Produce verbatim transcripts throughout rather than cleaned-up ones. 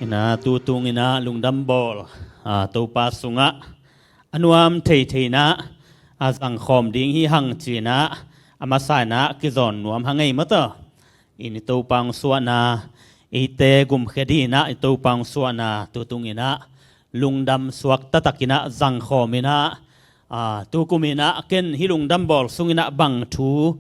Na tutung inah lungdam bawl, a, Topa sungah a nuam theithei inah a zangkhawm ding hi hang ci inah a masa inah kizawn nuam hang ei mata. In i Topa hong suahna, eite gumkhia ding inah i Topa hong suahna tutung inah lungdam suak taktak inah zangkhawm inah, a, tukum inah ken hih lungdam bawl sung inah bang thu,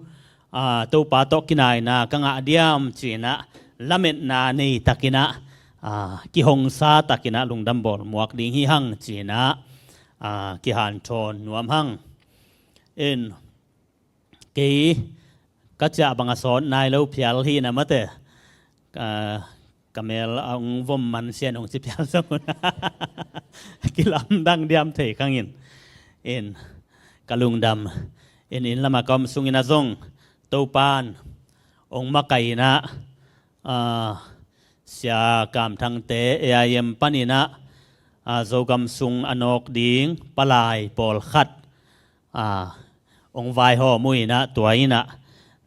a, Topa tawh kinaina ka ngah diam ci inah lametna nei tak inah, a, kihongsa tak inah lungdam bawl muak ding hi hang ci inah, a, kihanthawn nuam hang. In kei ka ciah bang a sawt nai lo phial hi na mate. Ka, ka mel a hong vom man sian hong ci phial zong un kilamdang diam thei khang in. In ka lungdam. In, inn lam a ka om sung inah zong Topan hong makaih inah, a, Sia Kam Thangte A I M pan inah, a, Zogam sung a nawk ding palai pawlkhat, a, hong vaihawm uh inah tua inah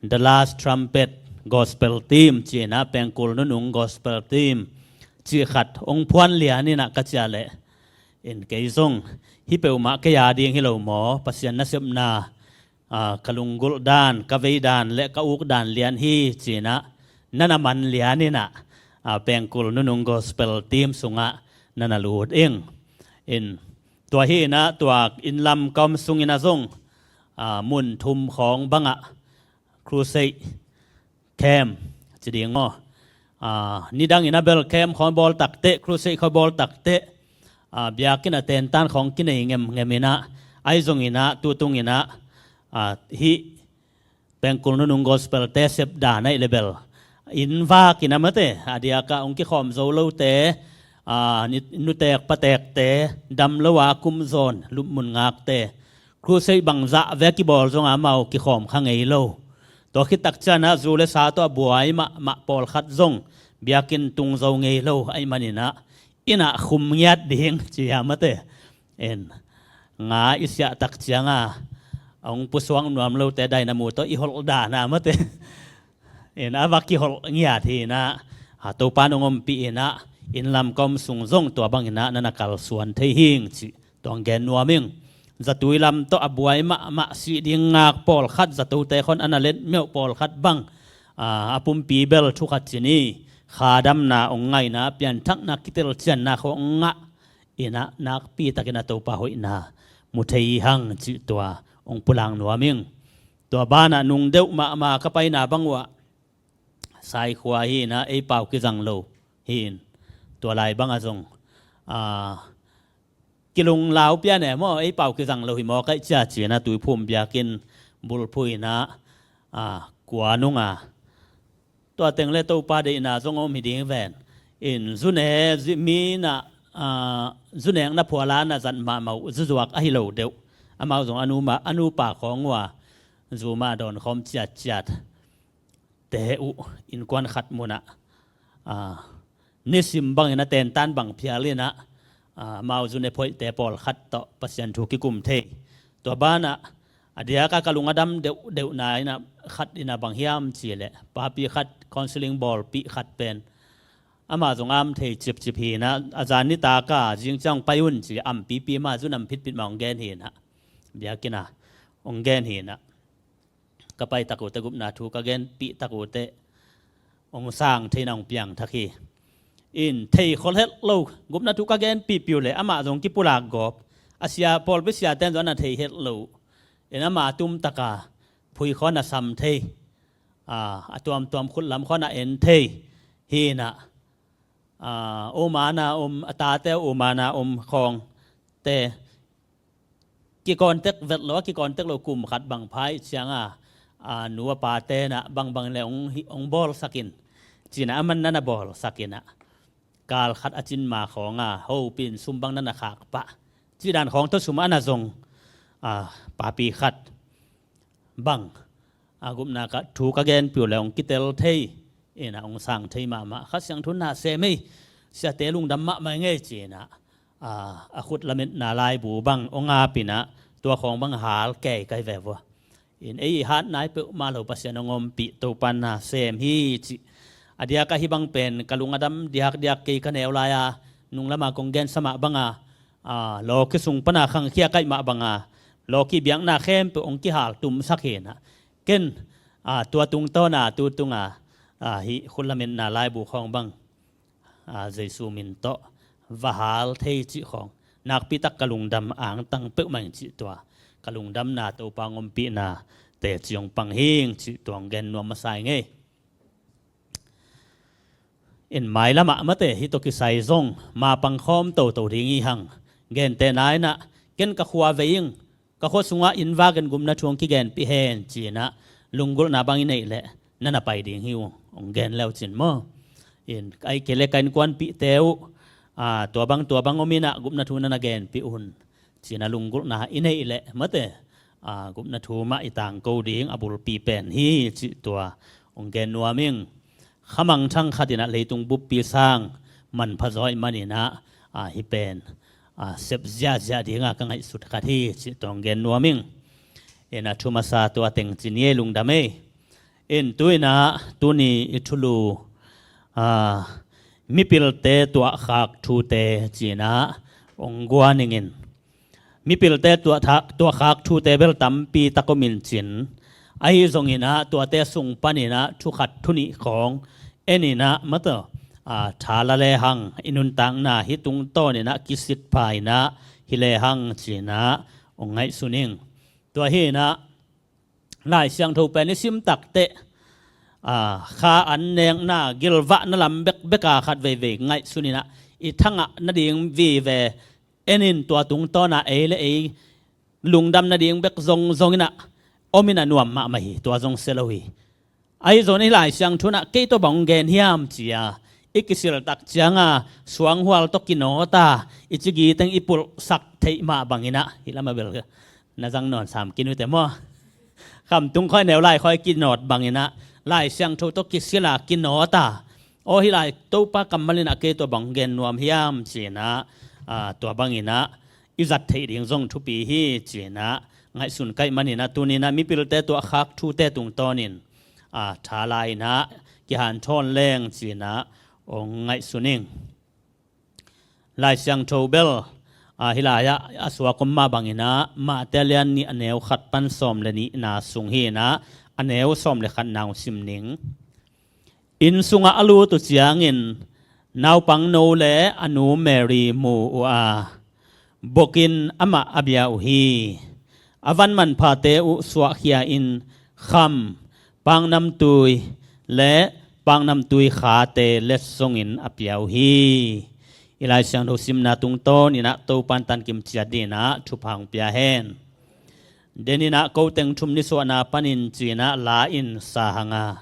The Last Trumpet Gospel Team ci inah Pengkul Nunung Gospel Team cih khat hong phuan lian inah ka ciah leh. In kei zong hih peuhmah kei a ding hi lo maw, Pasian nasepna, a, ka lunggulh dan, ka vei dan le ka uk dan lian hi ci inah na na man lian inah, a, Pengkul Nunung Gospel Team sungah na na lut ing. In tua hi inah tua inn lam ka om sung inah zong, a, mun thum khawng bangah crusade camp ci ding maw, a, nidang inah bel camp khawng bawl takteh, crusade khawng bawl takteh, a, biakinn a tentan khawng kinei ngemngem inah, ahi zong inah tutung inah, a, hih Pengkul Nunung Gospel te sep dan aih le bel inn vak inah mate, a diakah hong kikhawm zo lote, a, ni-, nutek patekte, dam lo a kum zawn lupmun ngakte, crusade bangzah vek kibawl zong amau kikhawm kha ngei lo. Tua khit tak ciang inah zu le sa tawh a buai mahmah pawlkhat zong biakinn tung zo ngei lo ahih man inah, inn ah khum ngiat ding ci a mate. En, nga i siah tak ciang a hong pusuak nuam lote dynamo tawh i holh dan a mate. En, a va kiholh ngiat hi inah, a, Topa in hong ompih inah, inn lam ka om sung zong tua bang inah na na kalsuan thei hing cih tua hong gen nuam ing. Zatui lam tawh a buai mahmah, sih ding ngak pawlkhat, zatote khawng a na let meuh pawlkhat bang, a, a pumpi bel thu khat ci ni, khadamna hong ngah inah, pianthakna kitelcianna khawng hong ngah inah, nakpi tak inah Topa hoihna mu thei hang cih tua hong pulak nuam ing. Tua banah nung deuh mahmah ka paina bang uh ah, Saikhua hi inah, ei pau kizang lo hi in, tua lai bangah zong, a, kilunglau pian e maw, ei pau kizang lo hi maw, kaih cia ci inah Tuiphum biakinn bulphuh inah, a, kua nung a, tua teng le Topa deihna zong om hi ding ven. In zune, zi-, mi inah, a, zunekna phual a na zat mahmah uh, zuzuak ahi lo deuh, amau zong a nu ma, a nupa khawng uh a, zu mah dawn khawm ciatciat te uh innkuan khat munah, a, nisim bang inah tentan bang phial inah, a, amau zune phoihte pawlkhat tawh Pasian thu kikum thei. Tua banah a diakah ka lung a dam deuhdeuhna inah khat inah bang hiam cih leh, papi khat, counselling bawlpih khat pen, amah zong a om thei cipcip hi inah, a zan nitak a zing ciang pai un ci, a om pipi mah, zu nam phitphit mah hong gen hi inah, biakinn ah hong gen hi inah, ka pai tak uh teh gupna thu ka genpih tak uh teh hong sang thei inah hong piangthak hi. In thei khol het lo, gupna thu ka genpihpih uh leh amah zong kipulak gawp. A sia, pawlpi siate in zong a na thei het lo. In amah tumtak a phui khawng a na sam thei, a, a tuamtuam khut lam khawng a na en thei hi inah, a, Oman a om, a tate Oman a om khawngte kikawntek vet lo, a kikawntek lo kum khat bang pha ih ciang a, a, nu a pate inah bangbang le hong hi, hong bawlsak in ci inah, a man na na bawlsak inah, kal khat a cin ma khawng a hopih in sum bang na na khak pah cih dan khawng tawh sum a na zong, a, papi khat bang, a, gupna ka, thu ka genpih uh leh hong kitel thei inah, hong sang thei mahmah. Kha Siangtho in na sem ei, siate lungdam mahmah ing ei ci inah, a, a khut lametna laibu bang hong ap inah, tua khawng bang hal kei kai ve vua. In ei i hat nai peuhmah lo Pasian hong ompih Topa in na sem hi cih, A diak ahi bang pen ka lung a dam diakdiak kei, ka neu lai-a nung lama kong gensa mah banga, a, lawki sung pana khangkhia kaih mah banga, lawki biakna khempeuh hong kihal tumsak hi inah, ken, a, tua tungtawna tu tunga, a, hih khut lametna laibu khawng bang, a, Jesu min tawh va hal thei cih khawng, nakpitak ka lungdam angtang peuhmah ing cih tua, ka lungdamna Topa hong ompihna teci hong pang hi ing cih tua hong gen nuam masa ing ei. In mailamah mate, hih tawh kisai zong mapang khawm toto ding hi hang. Gentehna inah, ken ka khua vei ing, ka khua sungah inn vak in gupna thu hong kigenpih hen ci inah, lunggulhna bang i neih leh na na pai ding hi ung, hong gen le uh cin maw. In, ahih kei leh ka innkuanpihte uh, a, tua bang tua bang om inah gupna thu na na genpih un ci inah lunggulhna i neih leh mate, a, gupna thu mah i tangko ding a bulpi pen hi cih tua hong gen nuam ing. Khamangthang khat inah leitung buppi sang manpha zaw ahih man inah, a, hih pen, a, sep ziahziah dinga ka ngaihsut khat hi cih tua hong gen nuam ing. In a thu masa tua teng ci ni ei, lungdam ei. In tu inah tuni i thulu, a, mipilte tuahkhak thute ci inah hong guan ing in. Mipilte tuahthak, tuahkhak thute bel tampi tak om in cin, ahi zong inah tuate sung pan inah thu khat thu nih khawng en inah mate, a, tha la lehang i nuntakna hih tungtawn inah kisit pha inah hi lehang ci inah hong ngaihsun ing. Tua hi inah Lai Siangtho pen i sim takteh, a, kha an nekna, gilvahna lam bekbeka khat veivei ngaihsun inah i thangah nading vive en in, tua tungtawna ei le ei lungdam nading bek zongzong inah om inah nuam mahmah hi, tua zong sia lo hi. Ahi zong inah hih Lai Siangtho inah kei tawh bang hong gen hiam ci-a i kisil tak cianga suanghual tawh kinawta i cigi teng i pulhsak theih mah bang inah, hih lamah bel na zang nawn sam khin uh teh maw. Khamtung khawi neu lai khawi kinawt bang inah Lai Siangtho tawh kisila kinawta, aw hih lai Topa kammal inah kei tawh bang gen nuam hiam ci inah, a, tua bang inah i zat theih ding zong thupi hi ci inah ngaihsun ka hih man inah tuni inah mipilte tuahkhak thute tungtawnin, a, tha la inah kihanthawn leng ci inah hong ngaihsun ing. Lai Siangtho bel, a, hih lai-ah a suak om mah bang inah Mate a lian nih a neu khat pan sawm le nihna sung hi inah a neu sawm le khatna hong sim ning. Inn sungah a lut uh ciangin naupangno le a nu Mary mu uh a, bokin amah a bia uh hi. A van manphate uh suahkhia in kham, paknamtui le paknamtui khate letsongin a pia uh hi. I Lai Siangtho simna tungtawn inah Topan tankim ciat dinah thupha hong pia hen. Den inah ko teng thum nisuahna panin ci inah la in sa hang a,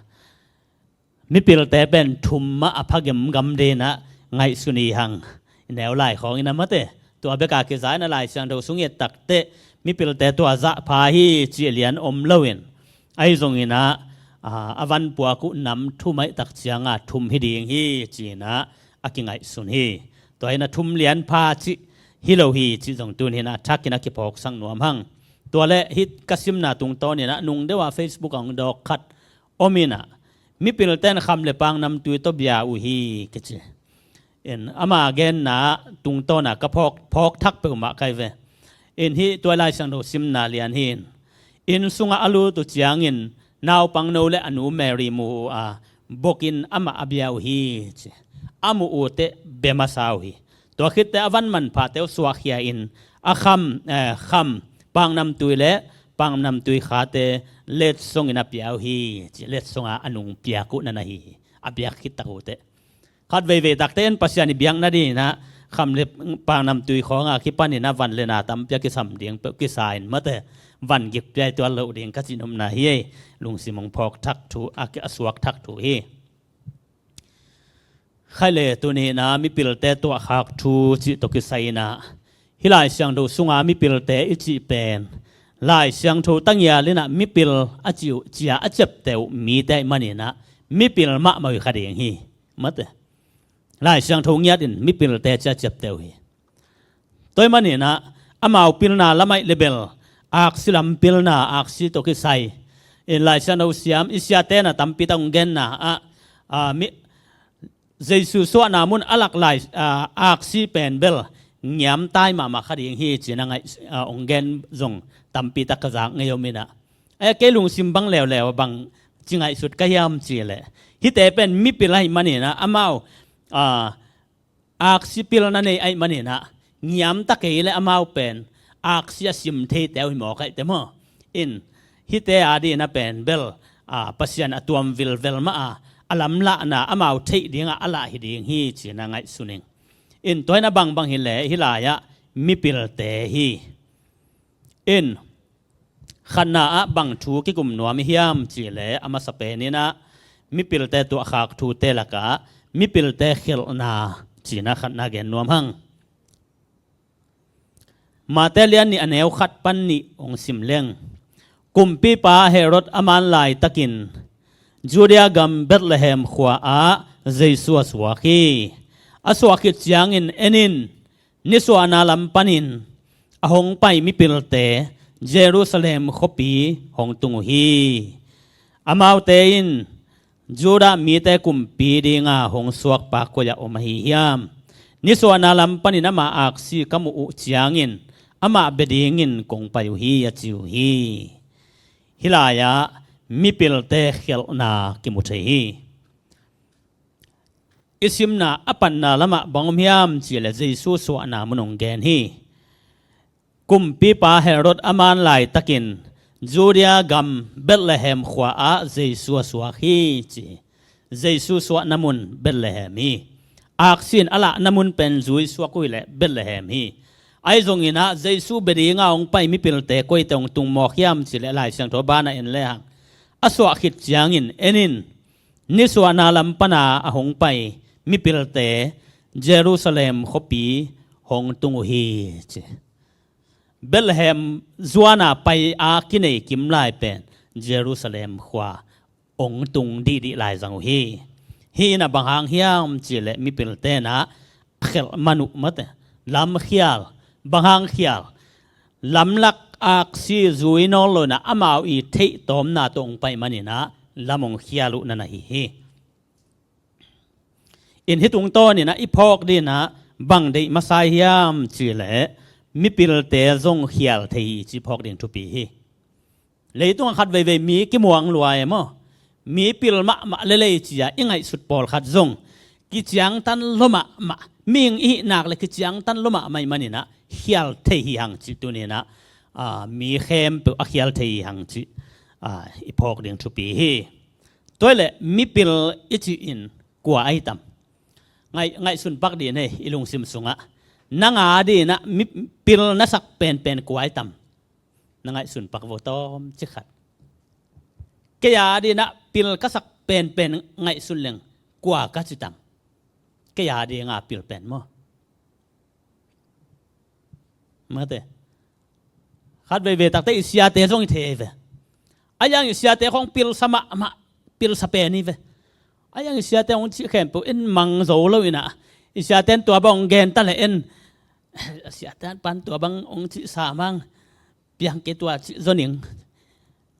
mipilte pen thum mah a pha gemgam dinah ngaihsun i hang. I neu lai khawng inah mate, tua beka kiza inah Lai Siangtho sung i et takteh mipilte tua zah pha hi cih lian om loin, ahi zong inah, a, a van puak uh nam thum ahih tak cianga thum hi ding hi ci inah a kingaihsun hi. Tua inah thum lian pha cih hi lo hi cih zong tuni inah a thakin a kiphawksak nuam hang. Tua le hih ka simna tungtawn inah nung deuh a Facebook ah hong dawk khat om inah, mipilte in kham le paknamtui tawh bia uh hi kici. In, ama genna tungtawna ka phawk, phawk thak peuhmah ka hi ve. In, hih tua Lai Siangtho simna lian hi in, inn sungah a lut uh ciangin naupangno le a nu Mary mu uh a, bokin amah a bia uh hi ci. A mu uh teh bia masa uh hi. Tua khitteh a van manphate uh suahkhia in a kham, eh, kham, paknamtui le paknamtui khate letsongin a pia uh hi ci. Letsonga a nung piak uh na na hi hi. A biak khit tak uh teh. Khat veivei takte in Pasian i biak nadinginah kham le paknamtui khawnga kipaninah van le na tampi a kisam ding peuh kisa in mate, van gik piai tuan loh ding ka cihnopna hi ei. Lungsim hong phawk thak thu, a, a suak thak thu hi. Khaih le tuni inah mipilte tuahkhak thu cih tawh kisai inah hih Lai Siangtho sunga mipilte i cih pen Lai Siangtho tangial inah mipil a cih uh, cia a ciapteh uh mite ahih maninah mipil mahmah uh hi kha ding hi. Mate. Lai Siangtho ngiat in mipilte cia ciapteh uh hi. Tua ahih maninah amau pilna lam ahih leh bel aksi lam pilna, aksi tawh kisai in Lai Siangtho siam i siate na tampi tak hong genna ah, a, mi, Jesu suahna mun a lak lai, ah, aksi pen bel ngiamtai mahmah kha ding hi ci-in a ngaih, ah, hong gen zong tampi tak ka zak ngei om inah. Eh, kei lungsim bang leuleu bang ci ngaihsut ka hiam cih leh, hihte pen mipil ahih maninah amau, ah, aksi pilna nei ahih maninah ngiamta kei leh amau pen aksi a sim theite uh hi mawk ahih teh maw. In, hihte a dinah pen bel, ah, Pasian a tuam vilvel mah a, a lamlahna amau theih dingah a lah hi ding hi ci-in a ngaihsun ing. In, tua hi-in a bangbang hi leh hih lai-ah mipilte hi. In, khatna ah bang thu kikum nuam i hiam cih leh a masa pen inah mipilte tuahkhak thute lakah mipilte khialhna ci-in a khatna gen nuam hang. Mate lian nih a neu khat pan nih hong sim leng. Kumpipa Herod a man laitakin Judea gam Bethlehem khua ah Jesu a suak hi. A suah khit ciangin en in, nisuahna lam panin a hong pai mipilte Jerusalem khuapi hong tung uh hi. Amaute in, Judah mite kumpi dinga hong suakpa koi-ah om ahi hiam? Nisuahna lam panin ama aksi ka muh uh ciangin amah bia dingin kong pai uh hi, a ci uh hi. Hih lai-ah mipilte khialhna kimu thei hi. I simna a panna lamah bang om hiam cih leh Jesu suahna mun hong gen hi. Kumpipa Herod a man laitakin Judea gam Bethlehem khua ah Jesu a suak hi ci. Jesu suahna mun Bethlehem hi. Aksi in a lahna mun pen zui suak uh hi leh Bethlehem hi. Ahi zongin ah Jesu bia dinga hong pai mipilte koite hong tung mawk hiam cih leh Lai Siangtho banah en lehang, a suah khit ciangin en in, nisuahna lam pana a hong pai mipilte Jerusalem khuapi hong tung uh hi ci. Bethlehem zuana pai a kinei kim lai pen Jerusalem khua hong tung dihdih lai zang uh hi. Hih in a bang hang hiam cih leh mipilte in ah khialh man uh mate. Lamkhial, bang hang khial? Lamlak aksi zui nawn lo in ah amau i theih tawmna tawh hong pai manin ah lam hong khial uh na na hi hi. In, hih tungtawnin ah i phawk dingin ah bang deih masa hiam cih leh mipilte zong khial thei hi cih phawk ding thupi hi. Leitungah khat veivei mi kimuang lua e maw? Mi pil mahmah lelei ci-a i ngaihsut pawlkhat zong kiciangtan lua mahmah, mihing i hih nak leh kiciangtan lua mahmah ahih manin ah khial thei hi hang cih tuni-in ah, aa, mi khempeuh a khial thei hi hang cih, aa, i phawk ding thupi hi. Tua hi leh mipil i cih in kua ahi tam? Ngaih, ngaihsun pak ding hi, i lungsim sungah. Nang a dingin ah mipil na sak penpen kua ahi tam? Na ngaihsun pak vo tawmcik khat. Kei a dingin ah pil ka sak penpen ngaihsun leng kua ka ci tam? Kei a dinga pil pen maw? Mate. Khat veivei takte i siate zong i thei ve. A yang i siate khawng pilsa mahmah, pilsa pen hi ve. A yang i siate hong cih khempeuh in mang zo lo-in ah, i siate in tua bang hong gen ta leh in, a siate pan tua bang hong cihsa mang, piang kei tua cih zo ning.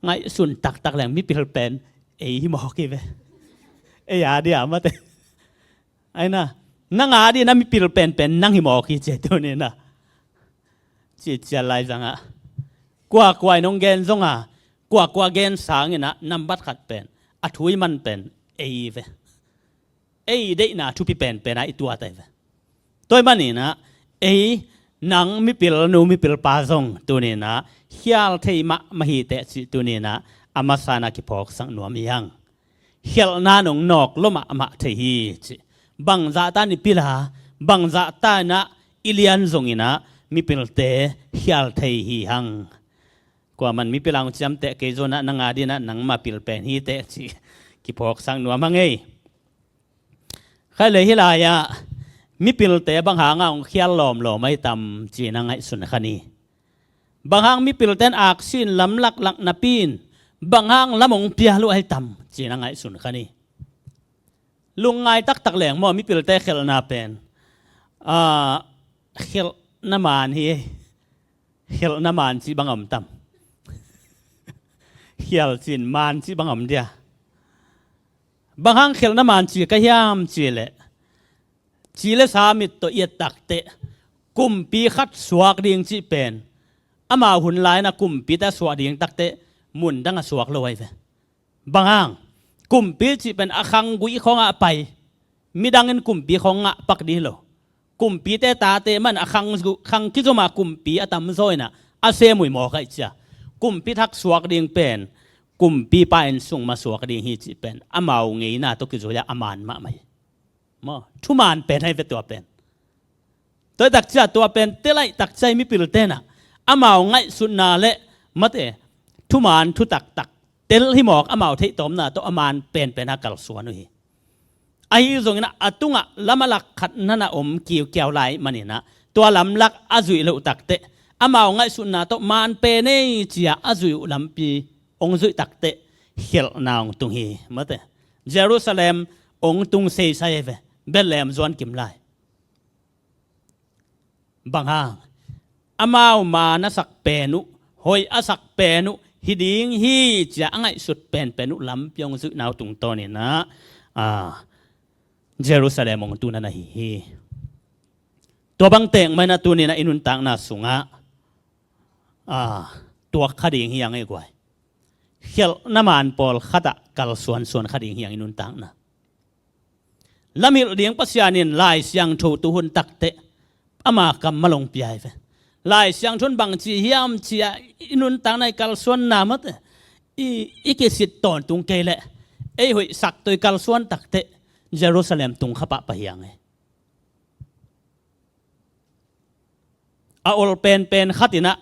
Ngaihsun taktak leng mipil pen ei hi mawk hi ve. Ei a dia mate. Aina, nang a dingin ah mipil penpen nang hi mawk hi ci-a tuni-in ah cihcian lai zangah. Kuakua in hong gen zong a, kuakua gen sangin ah nambat khat pen, a thu i man pen ei hi ve. Ei deihna thupi penpen ah i tuat ahi ve. Tua ahih manin ah ei, nang mipil nu mipil pa zong tuni-in ah khial thei mahmah hi teh cih tuni-in ah a masa-in ah kiphawksak nuam hi hang. Khialhna nong nawk lua mahmah thei hi cih. Bangzahta in i pil a, bangzahta in ah i lian zongin ah mipilte khial thei hi hang. Kuaman mipil a hong ciamteh kei zongin ah nang a dingin ah nangmah pil pen hi teh cih kiphawksak nuam hang ei. Khai lei hih lai-ah mipilte bang hanga hong khial lawmlawm ahi tam ci-in a ngaihsun kha ni. Bang hang mipilte in aksi in lamlak lak napi-in bang hang lam hong pial uh ahi tam ci-in a ngaihsun kha ni. Lungngai taktak leng maw, mipilte khialhna pen, ah, khialhna man hi. Khialhna man cih bang a om tam? Khial cih in man cih bang a om dia? Bang hang khialhna man ci ka hiam cih leh ci le sa mit tawh i et takteh, kumpi khat suak ding cih pen, amau hun lai-in a kumpite a suak ding takteh, mun dang a suak lo ahi ve. Bang hang, kumpi cih pen a khanggui khawngah a pai, midang in kumpi khawng ngah pak ding hi lo. Kumpite tate mah in a khang, khang kizom a kumpi a tamzaw in ah a sem uh hi mawk ahih ciang, kumpi thak suak ding pen, kumpipa inn sung mah suak ding hi cih pen, amau ngeina tawh kizui-a a man mahmah hi. Maw, thuman pen ahi ve tua pen. Tua hi tak ciang tua pen tel ahih tak ciang mipilte in ah amau ngaihsutna le, mate, thuman thu taktak tel hi mawk, amau theihtawmna tawh a man penpen a kalsuan uh hi. Ahi zongin ah a tungah lam a lak khat na na om kiukiau lai manin ah, tua lam lak a zuih loh takteh, amau ngaihsutna tawh man pen ei ci-a a zuih uh lampi hong zuih takteh, khialhna hong tung hi, mate. Jerusalem hong tung seisai ahi ve, Bethlehem zuan kim lai. Bang hang, amau man a sak pen uh, hoih a sak pen uh hi ding hi ci-a a ngaihsut penpen uh lampi hong zuihna uh tungtawnin ah, a, Jerusalem hong tun a na hi hi. Tua bang teek mah in ah tuni-in ah i nuntakna sungah, a, tuak kha ding hi hang ei guai. Khialhna man pawlkhat ah kalsuansuan kha ding hi hang i nuntakna. Lamhilh ding Pasian in Lai Siangtho tu hun takteh, ama kammal hong pia hi ve. Lai Siangtho in bangci hiam ci-a i nuntakna, i kalsuanna, mate, i, i kisit tawntung kei leh, ei hoihsak tawh i kalsuan takteh, Jerusalem tung kha pahpah hi hang ei. A ol penpen khat in ah,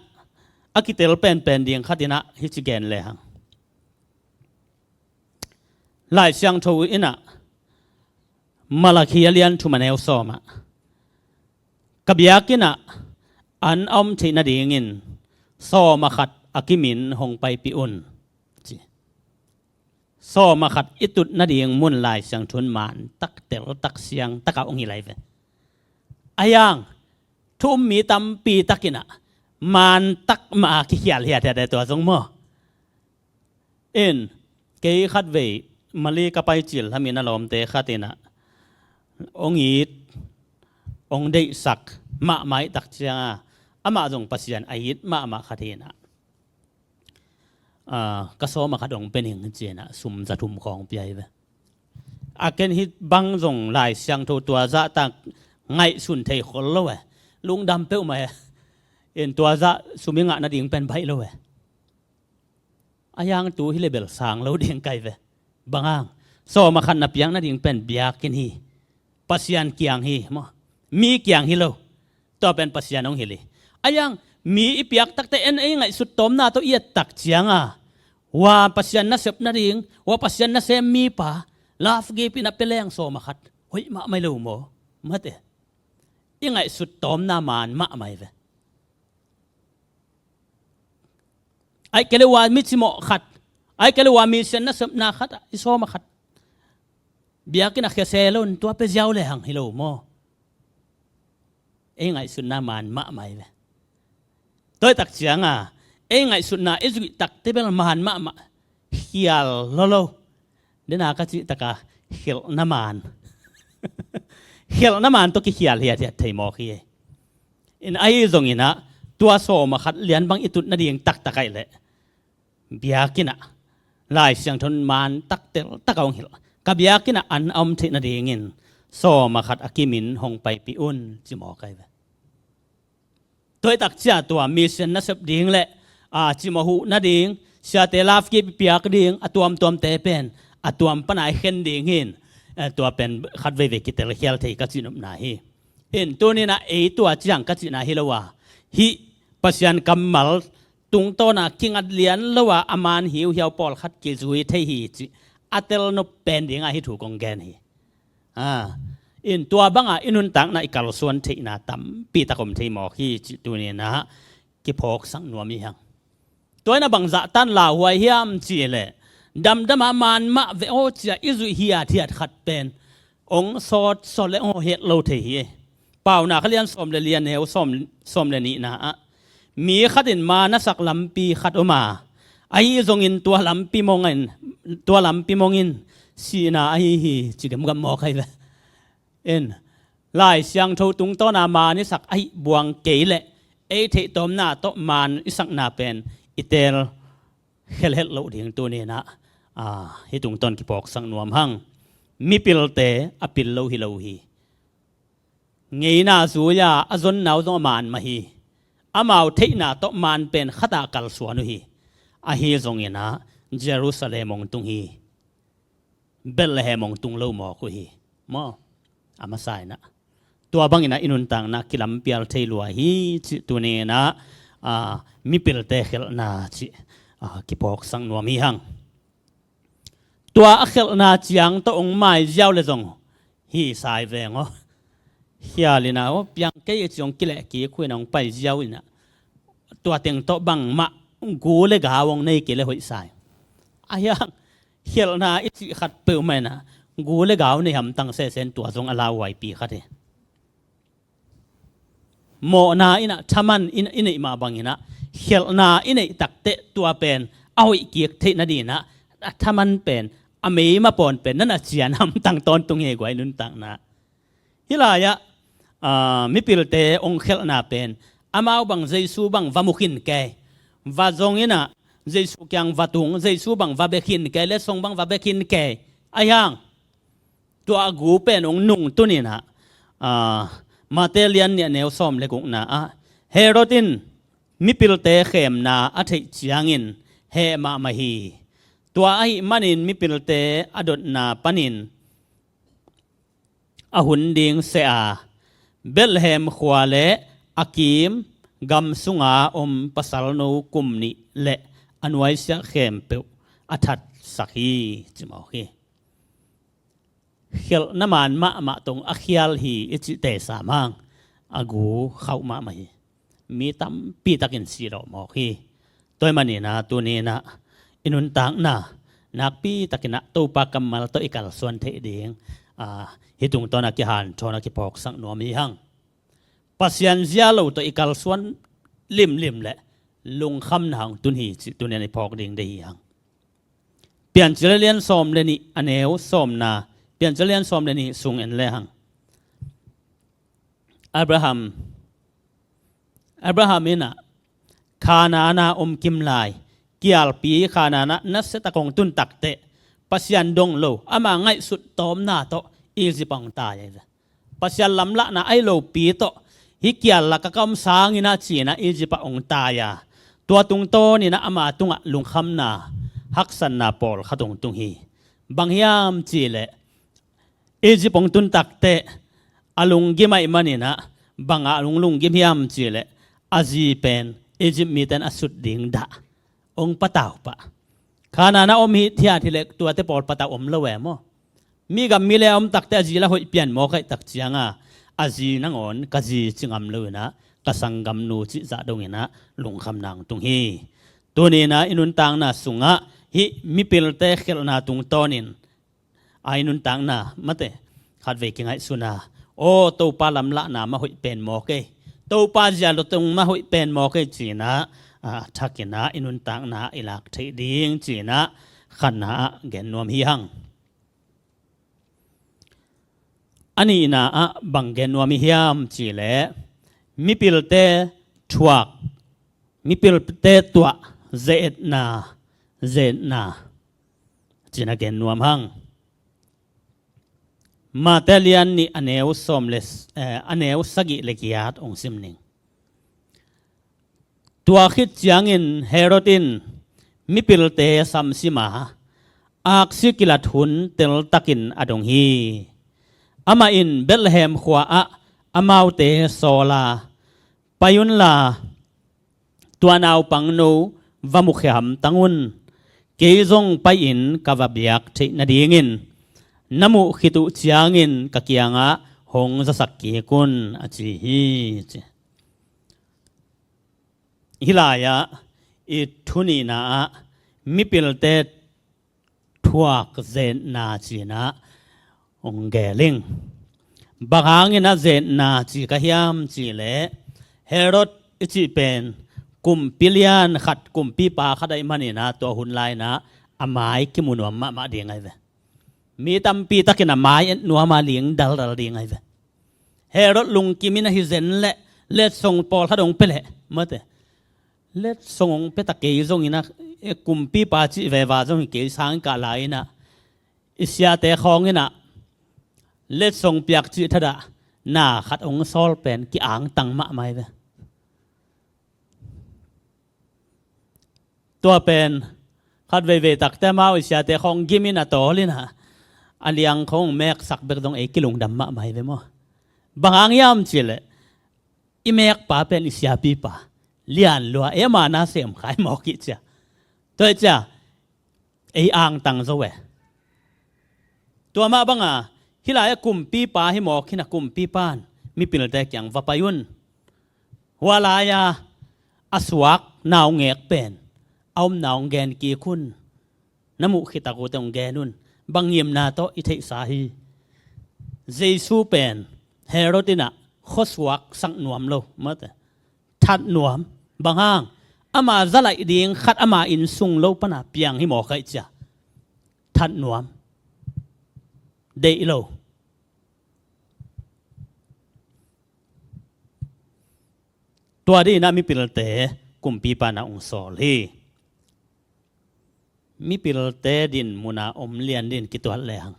a kitel penpen ding khat in ah hici gen lehang, Lai Siangtho in ah, Malakhi a lian thum a neu sawm ah, ka biakinn ah an a om theih nadingin sawm a khat a kimin hong paipih un, ci. Sawm a khat i tut nading mun Lai Siangtho in man tak, tel tak, siang tak a hong hilh ahi ve. Ahi hang, thu um mi tampi tak in ah man tak mah a kikhial hiathiat e, tua zong maw. In, kei khatvei Malay ka pai cil lam in a lawmte khat in ah hong it, hong deihsak mahmah ahih tak ciang a, amah zong Pasian a it mahmah khat hi in ah, a, ka sawm a khat hong pia ning ci-in ah sum za thum khawng pia hi ve. A, ken hih bang zong Lai Siangtho tua zahtak ngaihsun thei khol lo e. Lungdam peuhmah e. In tua zah sum i ngah nading pen baih lo e. Ahi hang tu hi leh bel sang lo ding ka hi ve. Bang hang, sawm a khat na piak nading pen biakinn hi. Pasian kiang hi, maw. Mi kiang hi lo. Tua pen Pasian hong hilh hi. Ahi hang, mi i piak takteh, en ei ngaihsut tawmna tawh i et tak ciang a, hua Pasian nasep nading, hua Pasian nasem mipa, love gift in a pia leng sawm a khat, hoih mahmah hi lo maw. Mate. I ngaihsut tawmna man mahmah hi ve. Ahih kei leh hua mi cimawh khat, ahih kei leh hua mission nasepna khat ah i sawm a khat biakinn ah khia se lo in tua pia ziau lehang hi lo maw. Ei ngaihsutna man mahmah hi ve. Tua ahih tak ciang a, ei ngaihsutna i zuih takteh bel man mahmah, khial lolo. Dena ka cih tak a, khialhna man. Khialhna man tawh kikhial hiathiat thei mawk hi. In ahi zongin ah, tua sawm a khat lian bang i tut nading taktak ahih leh, biakinn ah Lai Siangtho in man tak, tel tak a hong hilh. Ka biakinn ah an a om theih nadingin sawm a khat a kimin hong paipih un, ci mawk ahi ve. Tua ahih tak ciang tua mission nasep ding le, a, cimawh huh nading, siate love gift piak ding, a tuamtuamte pen a tuam pan a i khen ding hi in, eh, tua pen khat veivei kitelkhial thei ka cihnopna hi. In tuni-in ah ei tua ciang ka cihna hi lo a, hih Pasian kammal tungtawn a kingat lian lo a, a man hiuhiau pawlkhat kizui thei hi cih a telnop pen ding a hih thu kong gen hi. A, in tua bang a i nuntakna i kalsuan theihna tampi tak om thei mawk hi cih tuni-in ah kiphawksak nuam hi hang. Tua in ah bang zahtan lauhuai hiam cih leh, damdam a man mah veh aw ci-a i zuih hiathiat khat pen hong sawt, sawt le hong het lo thei hi. Paunak a lian sawm le li, a neu sawm, sawm le nihna ah, mi khat in man a sak lampi khat om a, ahi zongin tua lampi mong in, tua lampi mong in sihna ahi hi, ci gamgam mawk ahi ve. In, Lai Siangtho tungtawna maan i sak ahi buang kei leh ei theih tawmna tawh maan i sakna pen i teel khelhelh loh ding tuni-in ah, ah, hih tungtawn kiphawksak nuam hang. Mipilte a pil lo hi lo hi. Ngeina zui-a a zonna uh zong a maan mah hi. Amau theihna tawh maan pen khatah kalsuan uh hi. Ahi zongin ah Jerusalem hong tung hi. Bethlehem hong tung lo mawk uh hi. Maw? A masa in ah tua bangin ah i nuntakna kilampial thei lua hi cih tuni-in ah, ah, mipilte khelhna cih, ah, kiphawksak nuam hi hang. Tua a khelhna ciang tawh hong mai ziau le zong hi sai veng aw. Khial in ah aw, piang kei a ci hong kileh kik uh in ah hong pai ziau in ah tua teng tawh bangmah gu le gau hong nei kei le hoih sai. Ahi hang khelhna i cih khat peuhmah in ah gu le gau nei hamtang sesen tua zong a lauhuaipi khat hi. Mawhna in ah thaman in ah i neih mah bangin ah khelhna i neih takteh tua pen a hoih kik theih nadingin ah a thaman pen a meima pawn pen na na cian hamtang tawntung hi guai nuntakna. Hih lai-ah, ah, mipilte hong khelhna pen amau bang Jesu bang va mu khin kei. Va zong in ah Jesu kiang va tung, Jesu bang va bia khin kei, letsong bang va bia khin kei. Ahi hang tua a gu pen hong nungtun in ah, ah, Mate lian nih a neu sawm le gukna ah Herod in mipilte khemna a theih ciangin heh mahmah hi. Tua ahih manin mipilte a dotna panin a hun ding seh a, Bethlehem khua le a kim gam sunga om pasalno kum nih le a nuaisiah khempeuh a thatsak hi, ci mawk hi. Khelhna maan mahmah tawh a khial hi i cih tesa mang a gu khauh mahmah hi. Mi tampi takin sih lawh mawk hi. Tua ahih manin ah tuni-in ah i nuntakna nakpi takin ah Topa kammal tawh i kalsuan theih ding, ah, hih tungtawn ah kihanthawn ah kiphawksak nuam hi hang. Pasian zia lo tawh i kalsuan limlim le lungkhamna hong tun hi cih tuni-in i phawk ding deih hi hang. Piancil a lian sawm le nih a neu sawmna, Piancil a lian sawm le nih sung en le hang. Abraham, Abraham in ah Kanaan ah om kim lai, kialpi Kanaan ah nasia tak hong tun takteh Pasian dong lo, ama ngaihsut tawmna tawh Egypt ah hong tai ahi ve. Pasian lamlahna ahi lopi tawh hih kial lakah ka om sangin ah ci-in ah Egypt ah hong tai a, tua tungtawnin ah ama tungah lungkhamna, haksatna pawlkhat hong tung hi. Bang hiam cih leh Egypt hong tun takteh a lunggim ahih manin ah bangah hong lunggim hiam cih leh a zi pen Egypt mite in a sut ding dah hong patau pah. Kanaan ah om hithiat hi leh tuate pawl patau om lo e maw? Mi gam mi le a om takteh a zi la hoih pian mawk ahih tak ciangin a zi nangawn ka zi ci ngam lo-in ah ka sanggamnu cih zah dongin ah lungkhamna hong tung hi. Tuni-in ah i nuntakna sungah hih mipilte khelhna tungtawnin a i nuntakna mate khatvei kingaihsun a, aw Topa lamlahna mah hoih pen mawk ei, Topa zia lo tung mah hoih pen mawk ei ci-in ah, a thakin ah i nuntakna i lak theih ding ci-in ah khatna ah gen nuam hi hang. A nihna ah bang gen nuam hi hiam cih leh mipilte thuak, mipilte tuah ze-etna, ze-etna ci-in ah gen nuam hang. Mate lian nih a neu sawm le, eh, a neu sagih le giat hong sim ning. Tua khit ciangin Herod in mipilte samsim a, aksi kilat hun teltakin a dong hi. Amah in Bethlehem khua ah amaute sawl a, pai unla, tua naupangno va mukhia hamtang un. Kei zong pai-in ka va biak theih nadingin na muh khit uh ciangin ka kiangah hong zasak kik un, a ci hi, ci. Hih lai-ah i thu nihna ah mipilte thuak zetna ci-in ah hong gel ing. Bang hangin a zetna ci ka hiam cih leh Herod i cih pen kumpi lian khat, kumpipa khat ahih manin ah tua hun lai-in ah a mai kimu nuam mahmah ding ahi ve. Mi tampi takin a mai et nuam a ling daldal ding ahi ve. Herod lungkim in ahi zen leh, letsong pawlkhat hong pia leh, mate, letsong hong pia ta kei zongin ah, e, kumpipa cih veva zong hi kei, sang kah lai-in ah, i siate khawng in ah, letsong piak cih thadah na khat hong sawl pen ki-angtang mahmah hi ve. Tua pen khat veivei takte amau i siate khawng gim in a tawl in ah, a liang khawng meksak bek zong ei kilungdam mahmah hi ve maw. Bang hang hiam cih leh, i mekpa pen i siapipa lian lua, ei ama na sem kha hi mawk hi cia. Tua hi cia, ei angtang zo e. Tua mah banga, hih lai-ah kumpipa hi mawk hi-in ah, kumpipa in mipilte kiang va pai un. Hua lai-a a suak na hong ngek pen a omna hong gen kik un. Na muh khit tak uh teh hong gen un. Bang ngimna tawh i theihsa hi. Jesu pen Herod in ah khuasuak sak nuam lo, mate, that nuam. Bang hang? Ama zalaih ding khat ama inn sung lo pana piang hi mawk ahih cia. That nuam. Deih lo. Tua dingin ah mipilte kumpipa in ah hong sawl hi. Mipilte dinmun a om lian dingin kituat lehang,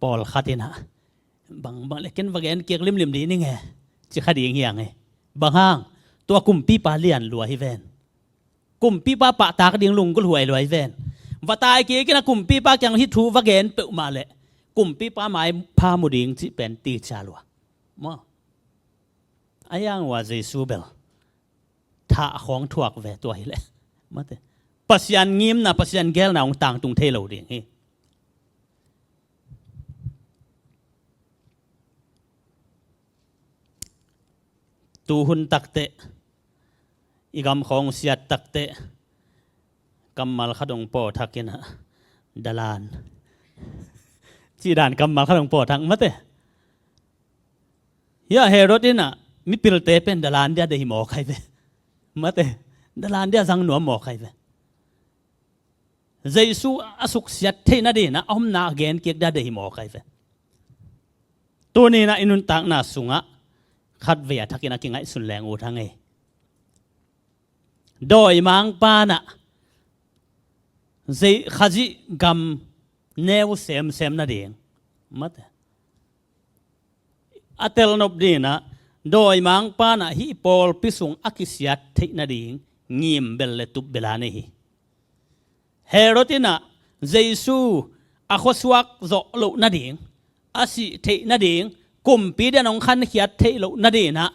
pawlkhat in ah, bang, bang leh ken va gen kik limlim ding ing e, ci kha ding hi hang e. Bang hang? Tua kumpipa lian lua hi ven. Kumpipa pahtak ding lunggulh huai lua hi ven. Va tai kik in ah kumpipa kiang hih thu va gen peuhmah leh, kumpipa maipha mu ding cih pen ticia lua. Maw. A yang ua Jesu bel thah khawng thuak ve tua hileh, mate, Pasian ngimna, Pasian geelna hong tangtung thei lo ding hi. Tu hun takteh, i gam khawng siat takteh, kammal khat hong pawthak in ah, dalan, cih dan kammal khat hong pawthak, mate. Hia Herod in ah mipilte pen dalan dia deih hi mawk ahi ve. Mate, dalan dia zang nuam mawk ahi ve. Jesu a suksiat theih nadingin ah a omna a gen kik dia deih hi mawk ahi ve. Tuni-in ah i nuntakna sungah khatvei a thakin a kingaihsun leng ut hang ei. Dawimangpa in ah Khazih gam neu semsem nading, mate, a telnop dingin ah dawimangpa in ah hih pawlpi sung a kisiat theih nading ngim bel le tup bel a nei hi. Herod in ah Jesu a khuasuak zawh loh nading, a sih theih nading, kumpi dia hong khankhiat theih loh nadingin ah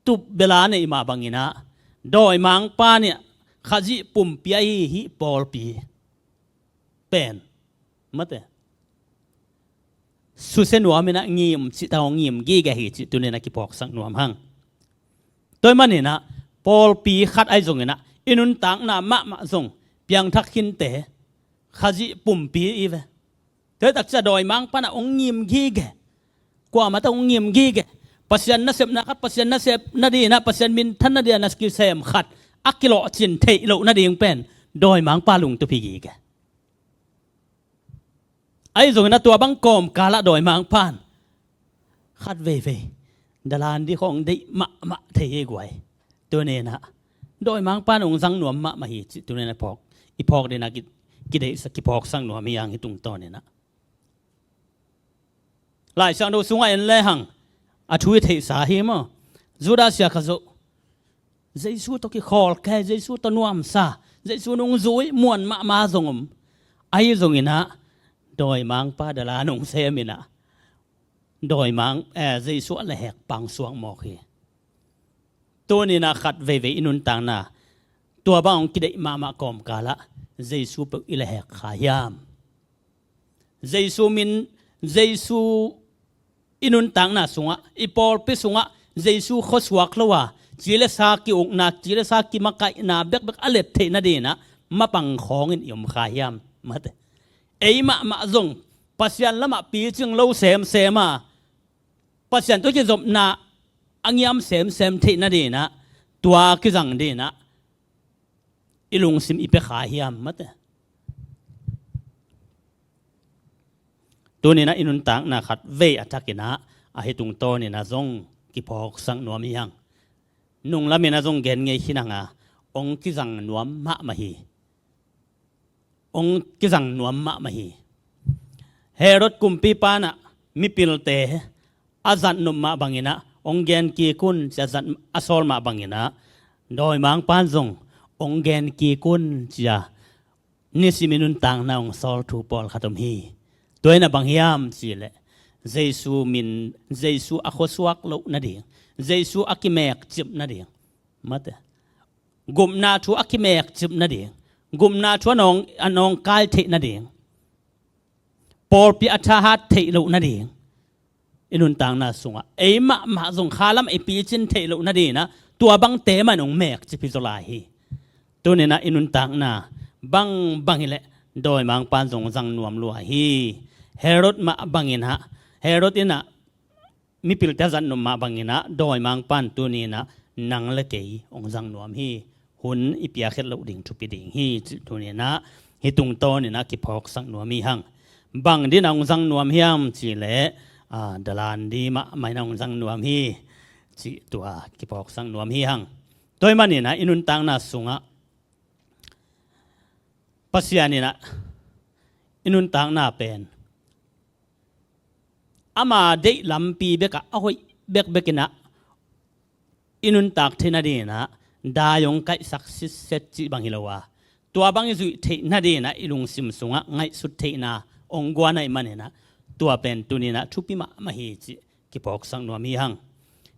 tup bel a neih mah bangin ah, dawimangpa in ah Khazih pumpi ahi hih pawlpi pen, mate, susia nuam in ah ngim cih tawh ngim gige hi cih tuni-in ah kiphawksak nuam hang. Tua ahih manin ah pawlpi khat ahi zongin ah i nuntakna mahmah zong piangthak khinte Khazih pumpi i ve. Tua hi tak ciang dawimangpa in ah hong ngim gige. Kuamah tawh hong ngim gige. Pasian nasepna khat, Pasian nasep nadingin ah, Pasian minthan nadingin ah na kisem khat a kilawhcin theih loh nading pen dawimangpa lungtup hi gige. Ahi zongin ah tua bang kawmkal ah dawimangpa in khat veivei dalan ding khawng deih mahmah thei hi guai. Tuni-in ah dawimangpa in hong zang nuam mahmah hi cih tuni-in ah phawk, i phawk dingin ah ki, kideihsak, kiphawksak nuam hi hang hih tungtawnin ah. Lai Siangtho sungah en lehang a thu i theihsa hi maw. Judas Iskariot, Jesu tawh kikhawl kei, Jesu tawh nuamsa, Jesu nungzui muan mahmah zong om. Ahi zongin ah dawimangpa dalan hong sem in ah dawimang, eh, Jesu a lehhek pangsuak mawk hi. Tuni-in ah khat veivei i nuntakna tua bang hong kideih mahmah kawmkal ah Jesu peuh i lehhek kha hiam? Jesu min, Jesu i nuntakna sungah, i pawlpi sungah Jesu khuasuak lo a, ci le sa ki-ukna, ci le sa kimakaihna bekbek a let theih nadingin ah mapang khawngin i om kha hiam? Mate. Ei mahmah zong Pasian lamah picing lo semsem a, Pasian tawh kizopna a ngiam semsem theih nadingin ah tua kizang dingin ah i lungsim i pia kha hiam? Mate. Tuninah i nuntakna khat vei a thakinah ahi tungtawninah zong kiphawksak nuam hi hang. Nunglaminah zong gen ngei khin hanga, ong kizang nuam mahmah hi. Ong kizang nuam mahmah hi. Herod kumpipa inah mipilte a zatnop mah banginah ong gen kik un cia zat a sawl mah banginah dawimangpan zong ong gen kik un cia nisim i nuntakna ong sawl thu pawlkhat om hi. Tua inah bang hiam cihleh Jesu min, Jesu a khuasuak loh nading, Jesu a kimekcip nading, mate, gupna thu a kimekcip nading, gupna thu a nawng, a nawngkai theih nading, pawlpi a thahat theih loh nading, i nuntakna sungah ei mahmah zong khalam ei picin theih loh nadinah tua bangte mah in ong mekcip hi zaw lai hi. Tuninah i nuntakna bangbang hileh dawimangpan zong zang nuam lua hi. Herod mah banginah, Herod inah mipilte a zatnop mah banginah dawimangpan tuninah nang le kei ong zang nuam hi. Hun i piakhiat loh ding thupi ding hi cih tuninah hih tungtawninah kiphawksak nuam hi hang. Bang dinah ong zang nuam hiam cihleh, a, dalan di mahmah inah ong zang nuam hi cih tua kiphawksak nuam hi hang. Tua ahih maninah i nuntakna sungah Pasian inah i nuntakna pen ama deih lampi bekah a hoih bekbekinah i nuntak theih nadinah dai ong kaihsak sitset cih bang hi lo a, tua bang i zuih theih nadinah i lungsim sungah ngaihsut theihna ong guan ahih maninah tua pen tuninah thupi mahmah hi cih kiphawksak nuam hi hang.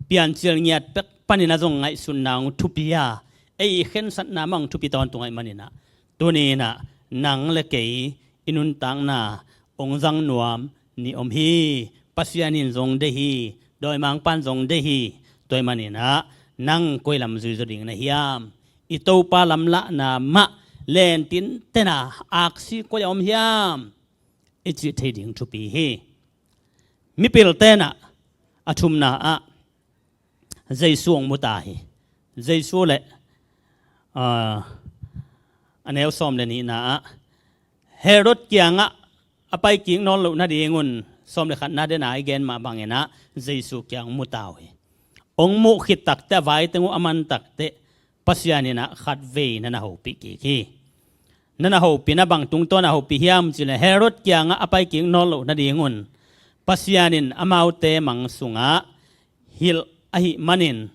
Piancil ngiat pek paninah zong ngaihsutna ong thupi a, ei khensatna mah ong thupi tawntung ahih maninah tuninah nang le kei i nuntakna ong zang nuam ni om hi. Pasian in zong deih hi, dawimangpan zong deih hi. Tua ahih maninah nang koi lam zui zaw ding na hiam? I Topa lamlahna mah lentinten a aksi koi a om hiam i cih thei ding thupi hi. Mipilte inah a thumna ah Jesu ong mu ta hi. Jesu le, a, a neu sawm le nihna ah Herod kiangah a paikik nawn loh nadingun sawm le khatna dena i gen mah banginah Jesu kiang ong mu ta uh hi. Ong muh khit takteh a vai teng uh a man takteh Pasian inah khat vei na na hopih kik hi. Na na hopih na bang tungtawn a hopih hiam cihleh Herod kiangah a paikik nawn loh nadingun Pasian in amaute mang sungah hilh ahih manin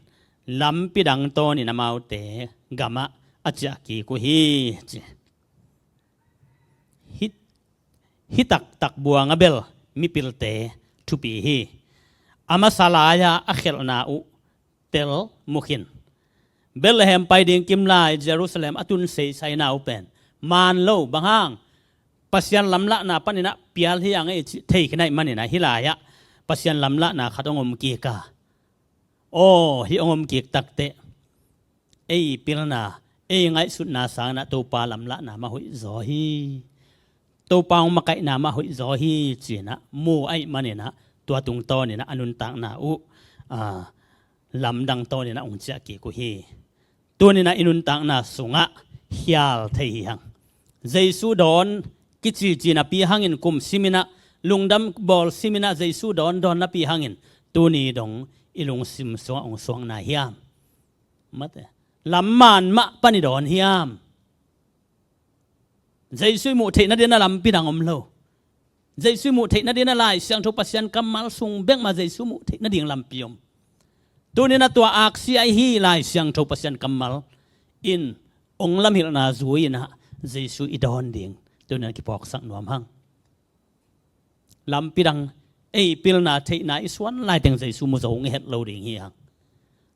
lampi dang tawnin amaute gamah a ciah kik uh hi ci. Hih, hih taktak buang a bel mipilte thupi hi. A masa lai-a a khelhna uh tel mu khin. Bethlehem pai ding kim lai Jerusalem a tun seisaina uh pen maan lo, bang hang? Pasian lamlahna paninah pial hi hang ei cih thei khin ahih maninah hih lai-ah Pasian lamlahna khat ong om kik a, aw, hih ong om kik takteh ei pilna, ei ngaihsutna sanginah Topa lamlahna mah hoih zaw hi. Topa ong makaihna mah hoih zaw hi cinah mu ahih maninah tua tungtawninah a nuntakna uh, a, lamdang tawninah ong ciah kik uh hi. Tuninah i nuntakna sungah khial thei hi hang. Jesu dawn kicici napi hangin kum siminah, lungdam bawl siminah Jesu dawn dawn napi hangin tuni dong i lungsim sungah ong suak nai hiam? Mate. Lam maan mah pan i dawn hiam? Jesu i muh theih nadinah lampi dang om lo. Jesu i muh theih nadinah Lai Siangtho Pasian kammal sung bekmah Jesu muh theih nading lampi om. Tuninah tua aksi ahi Lai Siangtho Pasian kammal in ong lamhilhna zui-inah Jesu i dawn ding tuninah kiphawksak nuam hang. Lampi dang ei pilna theihna i suan laiteng Jesu mu zo ngei het lo ding hi hang.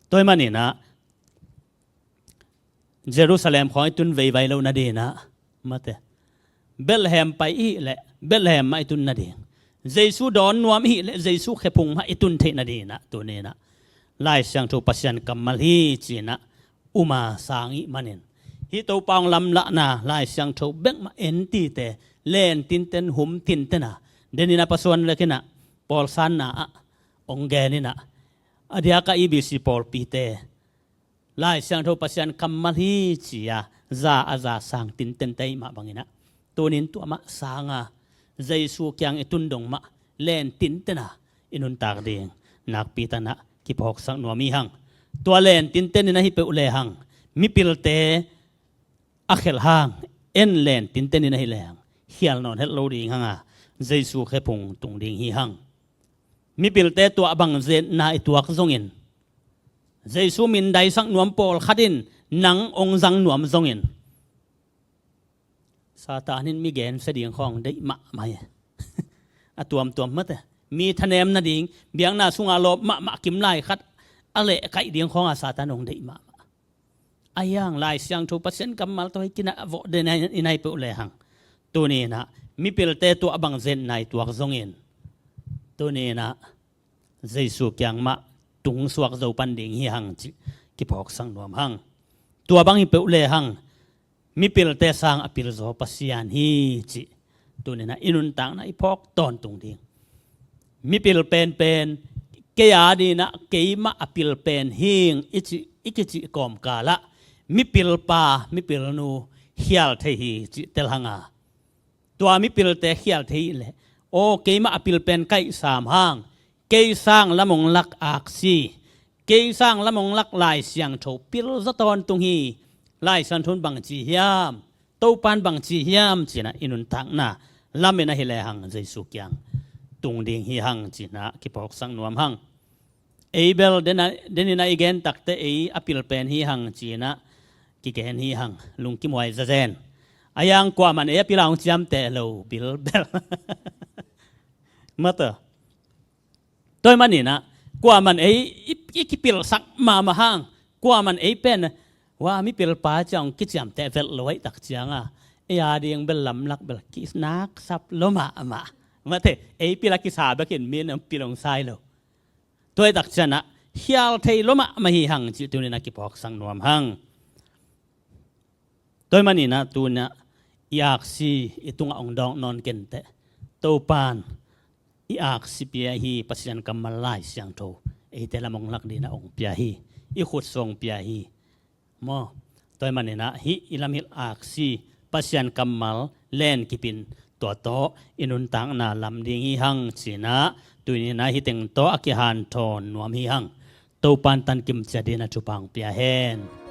Tua ahih maninah Jerusalem khawng i tun veivai loh nadinah, mate, Bethlehem pai i hih leh Bethlehem mah i tun nading, Jesu dawn nuam i hih leh Jesu khephung mah i tun theih nadinah tuninah Lai Siangtho Pasian kammal hi cinah um a sang ih manin hih Topa ong lamlahna Lai Siangtho bekmah en tite len tinten hum tinten a, deninah pasuan lekinah pawlsanna ah ong geninah a diakah E B C pawlpite Lai Siangtho Pasian kammal hi ci-a za a za sang tintente ih mah banginah tunin tua mah sanga Jesu kiang i tun dong mah len tintena i nuntak ding nakpi tanah kiphawksak nuam hi hang. Tua len tinten in ahi peuh lehang mipilte a khelh hang, en len tinten in ahi lehang khial nawn het lo ding hanga Jesu khephung tung ding hi hang. Mipilte tuah bang zetna i tuak zongin, Jesu min daisak nuam pawlkhat in nang ong zang nuam zongin, Satan in mi gensia ding khawng deih mahmah hi. A tuamtuam mate, mi thanem nading, biakna sungah lawp mahmah kim lai khat a lehkaih ding khawnga Satan ong deih mahmah. A hiang Lai Siangtho Pasian kammal tawh hi kinah vawh den i nai peuh lehang, tuninah mipilte tuah bang zetna i tuak zongin, tuninah Jesu kiang mah tungsuak zo pan ding hi hang cih kiphawksak nuam hang. Tua bang hi peuh lehang mipilte sang a pilzaw Pasian hi cih tuninah i nuntakna i phawk tawntung ding. Mipil penpen, kei a dinah keimah a pilpen hing i cih, i kicih kawmkalah mipilpa mipilnu khial thei hi cih tel hanga, tua mipilte khial thei leh, aw, keimah a pilpen kaih sam hang, kei sang lam ong lak aksi, kei sang lam ong lak Lai Siangtho pilzaw tawntung hi. Lai Siangtho in bangci hiam, Topan bangci hiam cinah i nuntakna lamin ahi lehang Jesu kiang tung ding hi hang cinah kiphawksak nuam hang. Ei bel deninah i gen takte ei a pilpen hi hang cinah kigen hi hang, lungkimhuai zazen. A hiang kuaman ei a pila hong ciamteh lo bilbel. Mata. Tua hi maninah kuaman ei i, i kipilsak mahmah hang, kuaman ei pen hua mipilpa ciang kiciamteh velh lo aih tak cianga ei a ding bel lamlak bel kinaksap lo mahmah. Mate, ei pila kisa bekin min pil hong sai lo. Tua aih tak cianah khial thei lo mahmah hi hang cih tuninah kiphawksak nuam hang. Tua hi maninah tunah i aksi i tungah ong dawk nawn kenteh. Topan i aksi pia hi, Pasian kammal Lai Siangtho eite lam ong lak dinah ong pia hi. I khutsuang pia hi. Maw, tua hi maninah hih i lamhilh aksi Pasian kammal len kipin tua tawh i nuntakna lam ding hi hang cinah tuninah hih teng tawh a kihanthawn nuam hi hang. Topan tankim ciat dinah thupha ong pia hen.